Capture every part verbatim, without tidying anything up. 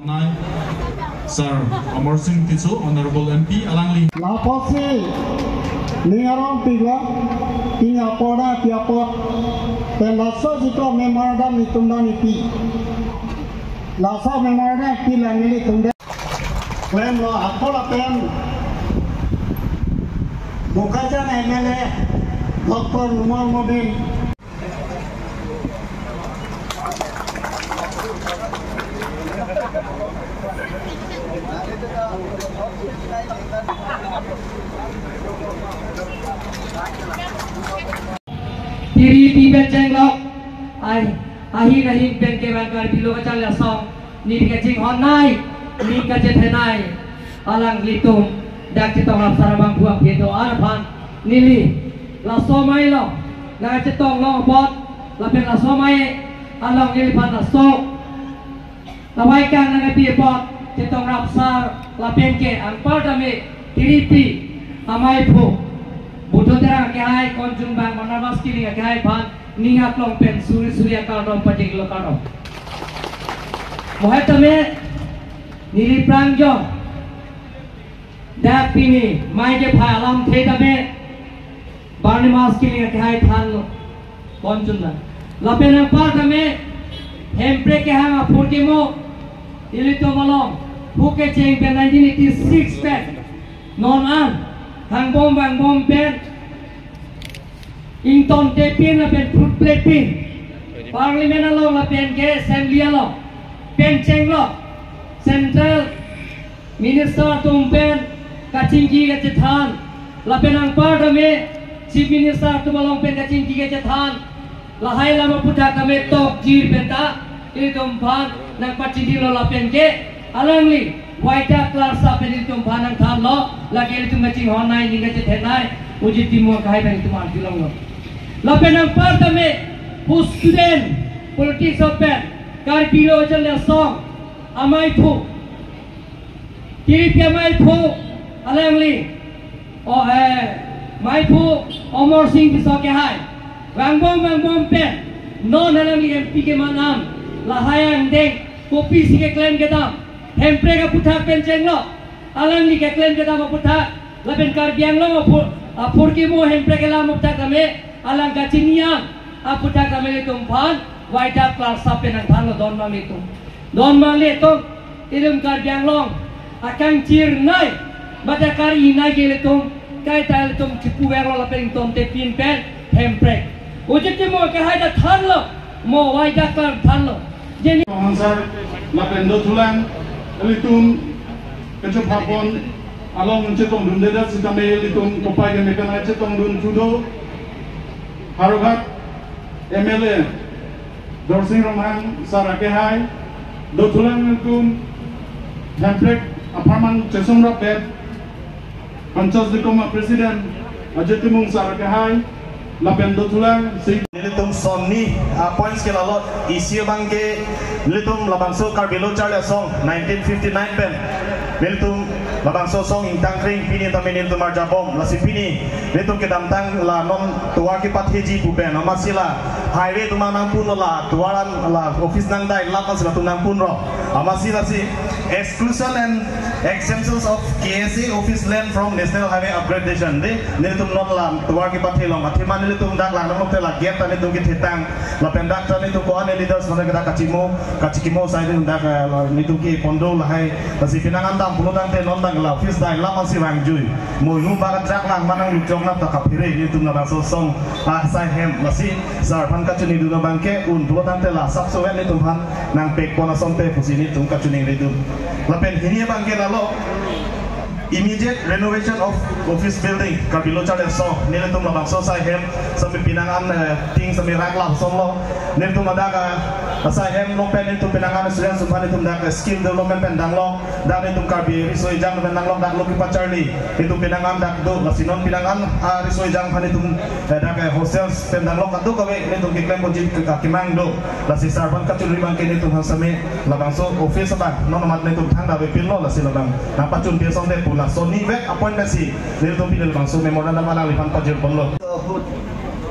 Nai, Sir Amarsing Tisso, Honorable M P, alangli. Lapusi, ning arong pigla, ning apot na pi apot, pen laso jiko memorandum itum dan ipi. Laso memorandum ipi lang nelitum dan. Klemlo apot lapen, Bokajan M L A, Doctor Numal Momin. Tiri pipen chenglok, ai, ahin ahin pen kevang Karbi Lo Kacharli Asong, neli kachinghon nai, neli kachethe nai, alanglitum, dak chetong rapsar abang buang phedo arphan, neli, laso amei lo, nangchetong long apot, lapen laso amei, along neliphan laso, tawai kang nangpi apot, chetong rapsar, lapen ke, anparta me, tiripi, amei phu, Buddho Terang akehai, konjun bang, Barnabas Killing akehai aphan, ning aklong pen suri suri akardom pajirlo kardom. Mohai tame, neli prangjong. Dak pini, amei kephai alamthe tame, Barnabas Killing akehai thanlo, konjun bang. Lapen anparta me, Hemprek kehang aphurkimo, ilitum along, phu kecheng pen nineteen eighty-six pen, non an, hangbom vangbom pen, ingtontepin lapen phutplepin. Parliament along lapen ke assembly along. Pen chenglok. Central minister atum pen kachingki kachethan. Lapen anparta me chief minister atum along pen kachingki kachethan. Lahai alam aputhak tame tokjir pen ta. Ilitum aphan nangpachini lo lapen ke. Alangli. Waidak Klarsa pen ilitum aphan nangthanlo, lake ilitum kachinghon nai, ning kachethe nai, Ujit Timung akehai pen ilitum arjulonglo. Lapen anparta me, pu student, politics apen, Karbi Lo Kacharli Asong, amei phu, tiripi amei phu, alangli, o, eh, amei phu, Amarsing Tisso akehai, vangbom vangbom pen, non alangli M P keman an, lahai angdeng, kopisi keklem kedam, Hemprek aputhak pen chenglok, alangli keklem kedam aputhak, lapen Karbi Anglong aphur, aphurkimo Hemprek kelam aputhak tame, alang kachini an, aputhak tame ilitum aphan, waidak Klarsa pen nangthanlo don abang ilitum. Don abang ilitum, ilitum Karbi Anglong, akangchir nai, mate kari nai ke ilitum, kaita ilitum chipu verlo lapen ingtontepin pen, Hemprek. Ujit Timung akehai ta thanlo, mo waidak Klar thanlo. Jeni. Hansar, lapen dothulang, ilitum, kechopapon, along chetongdunde dak sitame ilitum, kopai keme pen chetongdun thudo, Howraghat, M L A, Dorsing Ronghang, sir akehai, dothulang ilitum, Hemprek, apharman chesong rapet, Panchas Dikom a-President, Ajit Timung sir akehai, lapen dothulang si. Nelitum sonni, ah, points ke lalo, isi abang ke, nelitum labangso Karbi Lo Charli Asong, nineteen fifty-nine pen. Nelitum labangso asong ingtangkring, pini tame nelitum arjabom, lasi pini, nelitum kedamtang la non tovar kepatheji pu pen, amatsi la highway atum nangpunlo la, tovar an la office nangdai, lapu si latum nangpunlo. Amatsi lasi, exclusion and exemptions of K S A office land from National Highway upgradation. De, nelitum non la tovar kepathelong. Athema nelitum dak lang nanglote la gate ta nelitum kethetang. Lapen dak ta nelitum ko-an leaders mane dak kachimo, kachikimo sai nelitum dak, eh, nelitum kepon do lahai. Lasi penang an dam pulo tangte non dak la office dai lapu si vangjui. Mo nu bak dak lang manang lujok nap ta kaphere nelitum labangso asong. Ah, sai hem. Lasi sir aphan kachiningdun abang ke un pulo tangte la sapso vet nelitum aphan nangpekpon asonte pusi nelitum kachiningridun. Lapen hini abang ke lalo immediate renovation of office building Karbi Lo Charli Asong nelitum labangso sai hem sami penang an, eh, ting sami rak lason lo nelitum ladak, eh, sai hem along pen nelitum penang an students aphan nelitum dak, eh, skill development pen danglo dak nelitum Karbi Riso Ejang pen danglo dak lo kepacharli nelitum penang an dak do lasi non penang an, ah, Riso Ejang aphan nelitum, eh, dak, eh, hostels pen danglo kadokave nelitum keklem ponji ke, kemang do. Lasi sir aphan kachiningri abang ke nelitum aphan sami labangso office abang non amat nelitum thangta avepinlo lasi labang nangpachunpi asonte pu la sonni vek appointment si nelitum pini labangso memorandum alangliphan pajirponlo. Ahut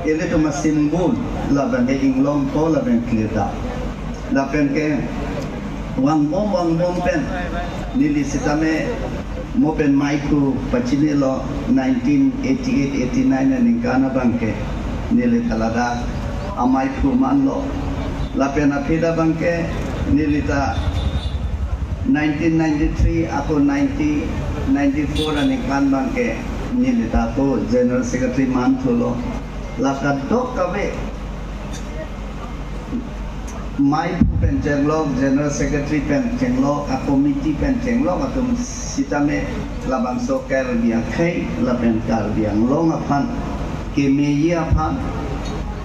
ilitum a-symbol lapen ke inglongpo lapen clear da. Lapen ke Vangbom vangbom pen neli sitame mo pen maiphu pachinilo nineteen eighty-eight eighty-nine aningkan abangke neli ta ladak amaiphu manlo. Lapen aphi ta abangke neli ta nineteen ninety-three ako ninety ninety-four aningkan abangke neli ta ako General Secretary manthulo. La kadokave maiphu pen chenglok, General Secretary pen chenglok, a committee pen chenglok atum sitame labangso Karbi akhei lapen Karbi Anglong aphan kemeji aphan,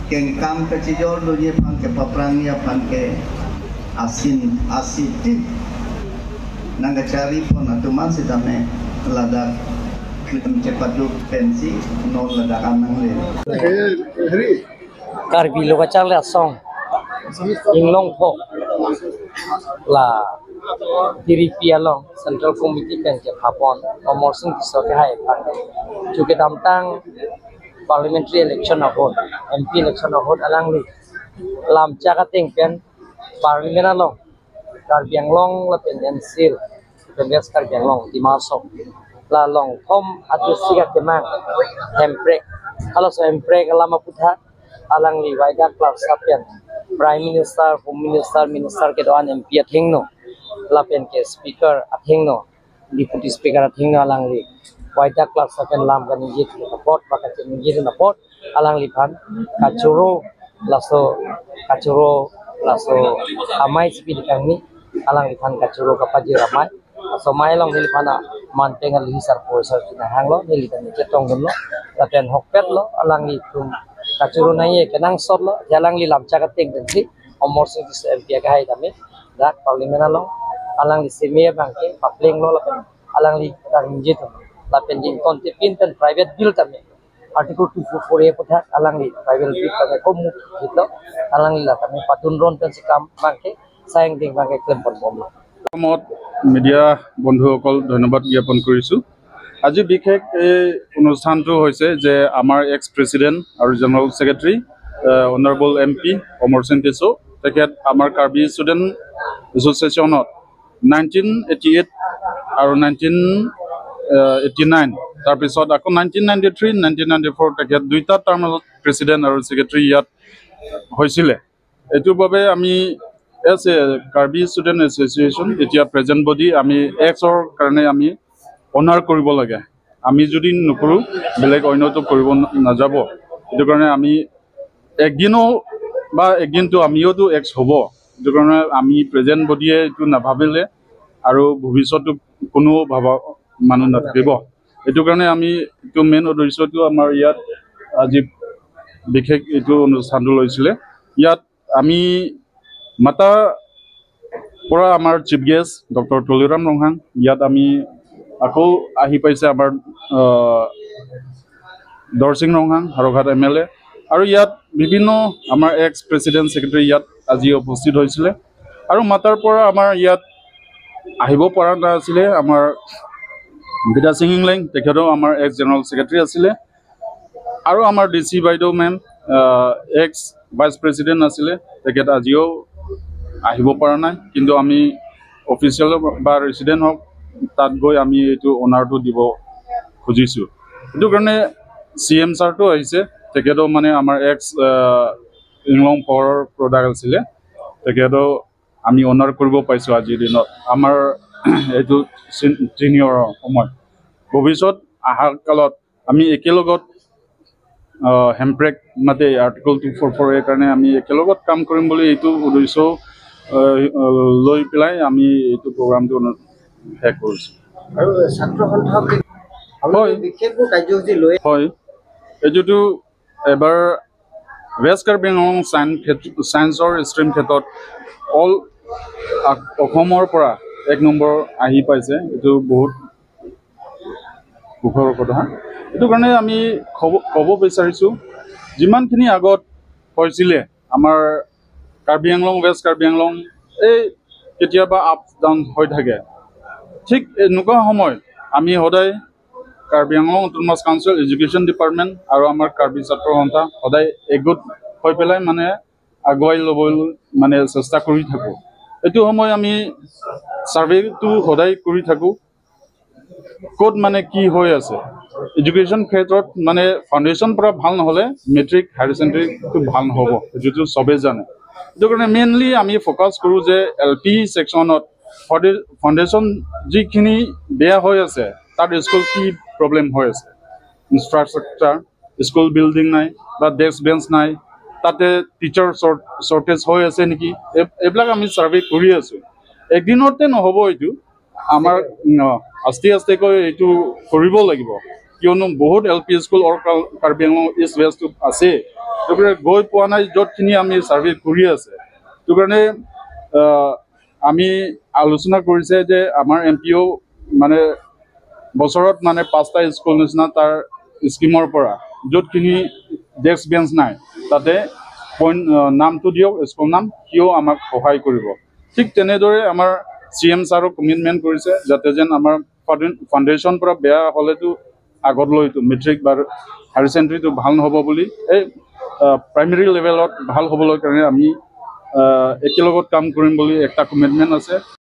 kengkam kachijor doji aphan, kepaprangji aphan ke asin asitit nangkachari pon atum an sitame ladak klem chepaduk pensi non ladak an nangle. Karbi Lo Kacharli Asong Inglongpho la Tiripi along Central Committee pen kepha pon Amarsing Tisso kehai aphan, chukedamtang parliamentary election ahut, M P election ahut alangli lamchak ateng pen parliament along Karbi Anglong lapen N C L, lapen West Karbi Anglong, Dima Hasao, la along thom a-district akemang Hemprek, halaso Hemprek alam aputhak alangli Wida Clark Sir pen Prime Minister, Home Minister, Minister kedo-an, M P athengno lapen ke Speaker athengno, Deputy Speaker athengno alangli Wida Clark Sir pen lam kaningje apot, ba kachiningje apot alangliphan kachoro, laso kachoro, laso amei si pini kangni alangliphan kachoro kapajir amei. Laso amei along neliphan a manteng alihi sarpo sar chinahanglo, neli ta neli chetongdunlo, lapen ahokpetlo, alanglitum kachoro nangji kenangsotlo, ya alangli lamchak ateng pensi Amarsing Tisso M P akehai tame dak parliament along alangli seme abangke paplenglo lapen alangli ta ningje atum, lapen ingkontepin pen private bill tame Article two four four A aputhak alangli tribal bill tame komu hitlo, alangli la tame padunron pensi kam abangke, sayang ding abangke klem ponbomlo. মত মিডিয়া বন্ধুসকল ধন্যবাদ জ্ঞাপন কৰিছো। আজি বিশেষ এই অনুষ্ঠানটো হৈছে যে আমাৰ এক্স প্ৰেচিডেণ্ট আৰু general secretary honourable M P Amarsing Tisso, তেখেত আমাৰ কাৰ্বি ষ্টুডেণ্ট এছ'চিয়েশ্যনত নাইনটিন এইটি এইট আৰু নাইনটিন এইটি নাইন, তাৰপিছত আকৌ nineteen ninety three, nineteen ninety four তেখেত দুইটা টাৰ্মত প্ৰেচিডেণ্ট আৰু ছেক্ৰেটাৰী ইয়াত হৈছিলে। এইটোৰ বাবে আমি as a Karbi student association, এতিয়া প্ৰেজেণ্ট বডি, আমি এক্সৰ কাৰণে আমি অনাৰ কৰিব লাগে। আমি যদি নকৰোঁ, বেলেগ অন্যটো কৰিব ন- নাযাব। সেইটো কাৰণে আমি একদিনো বা একদিনটো আমিওতো এক্স হ'ব। সেইটো কাৰণে আমি প্ৰেজেণ্ট বডিয়ে এইটো নাভাবিলে আৰু ভৱিষ্যতটো কোনো ভাবা মানুহ নাথাকিব। এইটো কাৰণে আমি এইটো মেইন উদ্দেশ্যটো আমাৰ ইয়াত আজি বিশেষ এইটো অনুষ্ঠানটো লৈছিলে। ইয়াত আমি মাতাৰ পৰা আমাৰ চিফ গেষ্ট ডক্টৰ তুলিৰাম ৰংহাং, ইয়াত আমি আকৌ আহি পাইছে আমাৰ আহ, দৰসিং ৰংহাং, হৰঘাট এম এল এ, আৰু ইয়াত বিভিন্ন আমাৰ এক্স প্ৰেচিডেণ্ট ছেক্ৰেটাৰী ইয়াত আজি উপস্থিত হৈছিলে। আৰু মাতাৰ পৰা আমাৰ ইয়াত আহিব পৰা নাছিলে আমাৰ বিদ্যা সিং ইংলেং, তেখেতো আমাৰ এক্স জেনেৰেল ছেক্ৰেটাৰী আছিলে। আৰু আমাৰ ডি চি বাইদেউ মেম, আহ, এক্স ভাইচ প্ৰেচিডেণ্ট আছিলে, তেখেত আজিও আহিব পৰা নাই। কিন্তু আমি অফিচিয়েল বা ৰেচিডেণ্ট হওক, তাত গৈ আমি এইটো অনাৰটো দিব খুজিছোঁ। সেইটো কাৰণে চি এম ছাৰটো আহিছে, তেখেতো মানে আমাৰ এক্স, আহ, ইংলং ফ'ৰৰ প্ৰডাক্ট আছিলে, তেখেতো আমি অনাৰ কৰিব পাইছোঁ আজিৰ দিনত। আমাৰ এইটো চিন- ছিনিয়ৰৰ সময়, ভৱিষ্যত অহা কালত আমি একেলগত, আহ, হেম্প্ৰেক মাতে আৰ্টিকল টু ফ'ৰ ফ'ৰ এৰ কাৰণে আমি একেলগত কাম কৰিম বুলি এইটো উদ্দেশ্য, আহ, লৈ পেলাই আমি এইটো প্ৰগ্ৰামটো অনু- শেষ কৰিছোঁ। আৰু ছাত্ৰ সন্থাসকলে হয়। বিশেষবোৰ কাৰ্যসূচী লৈ হয়, এইটোতো এবাৰ ৱেষ্ট কাৰ্বি আংলং ছায়েন্স ক্ষেত্ৰ- ছায়েন্সৰ ষ্ট্ৰীম ক্ষেত্ৰত অল আ- অসমৰ পৰা এক নম্বৰ আহি পাইছে। এইটো বহুত সুখৰ কথা। সেইটো কাৰণে আমি ক'ব ক'ব বিচাৰিছোঁ, যিমানখিনি আগত হৈছিলে আমাৰ কাৰ্বি আংলং, ৱেষ্ট কাৰ্বি আংলং এই কেতিয়াবা আপ ডাউন হৈ থাকে, ঠিক এনেকুৱা সময়ত আমি সদায় Karbi Anglong autonomous council, education department আৰু আমাৰ কাৰ্বি ছাত্ৰ সন্থা সদায় একগোট হৈ পেলাই মানে আগুৱাই ল'বলৈ মানে চেষ্টা কৰি থাকোঁ। এইটো সময় আমি ছাৰ্ভেটো সদায় কৰি থাকোঁ। ক'ত মানে কি হৈ আছে, এডুকেশ্যন ক্ষেত্ৰত মানে ফাউণ্ডেশ্যন পৰা ভাল নহ'লে মেট্ৰিক হায়াৰ ছেকেণ্ডেৰীটো ভাল নহ'ব, যিটো চবেই জানে। সেইটো কাৰণে মেইনলি আমি ফ'কাছ কৰোঁ যে এল পি ছেকশ্যনত ফাউণ্ডে- ফাউণ্ডেশ্যন যিখিনি বেয়া হৈ আছে, তাত স্কুল কি প্ৰব্লেম হৈ আছে, ইনফ্ৰাষ্ট্ৰাকচাৰ, স্কুল বিল্ডিং নাই বা ডেস্ক বেঞ্চ নাই, তাতে টিচাৰ শ্বৰ্ট- শ্বৰ্টেজ হৈ আছে নেকি, এই- এইবিলাক আমি ছাৰ্ভে কৰি আছোঁ। একদিনতে নহ'ব এইটো, আমাৰ ন, আস্তে আস্তেকৈ এইটো কৰিব লাগিব, কিয়নো বহুত এল পি স্কুল অল কা- কাৰ্বি আংলং ইষ্ট ৱেষ্ট আছে, সেইটো কাৰণে গৈ পোৱা নাই য'তখিনি আমি ছাৰ্ভে কৰি আছে। সেইটো কাৰণে আহ, আমি আলোচনা কৰিছে যে আমাৰ এম পি অ' মানে বছৰত মানে পাঁচটা স্কুল নিচিনা তাৰ স্কিমৰ পৰা য'তখিনি ডেস্ক বেঞ্চ নাই, তাতে পইণ্ট নামটো দিয়ক, স্কুল নাম, সিও আমাক সহায় কৰিব। ঠিক তেনেদৰে আমাৰ চি এম ছাৰো কমিটমেণ্ট কৰিছে যাতে যেন আমাৰ ফাউণ্ডে- ফাউণ্ডেশ্যন পৰা বেয়া হ'লেতো আগত লৈতো মেট্ৰিক বা হায়াৰ ছেকেণ্ডেৰীটো ভাল নহ'ব বুলি, এই প্ৰাইমেৰী লেভেলত ভাল হ'বলৈ কাৰণে আমি আহ, একেলগত কাম কৰিম বুলি একটা কমিটমেণ্ট আছে।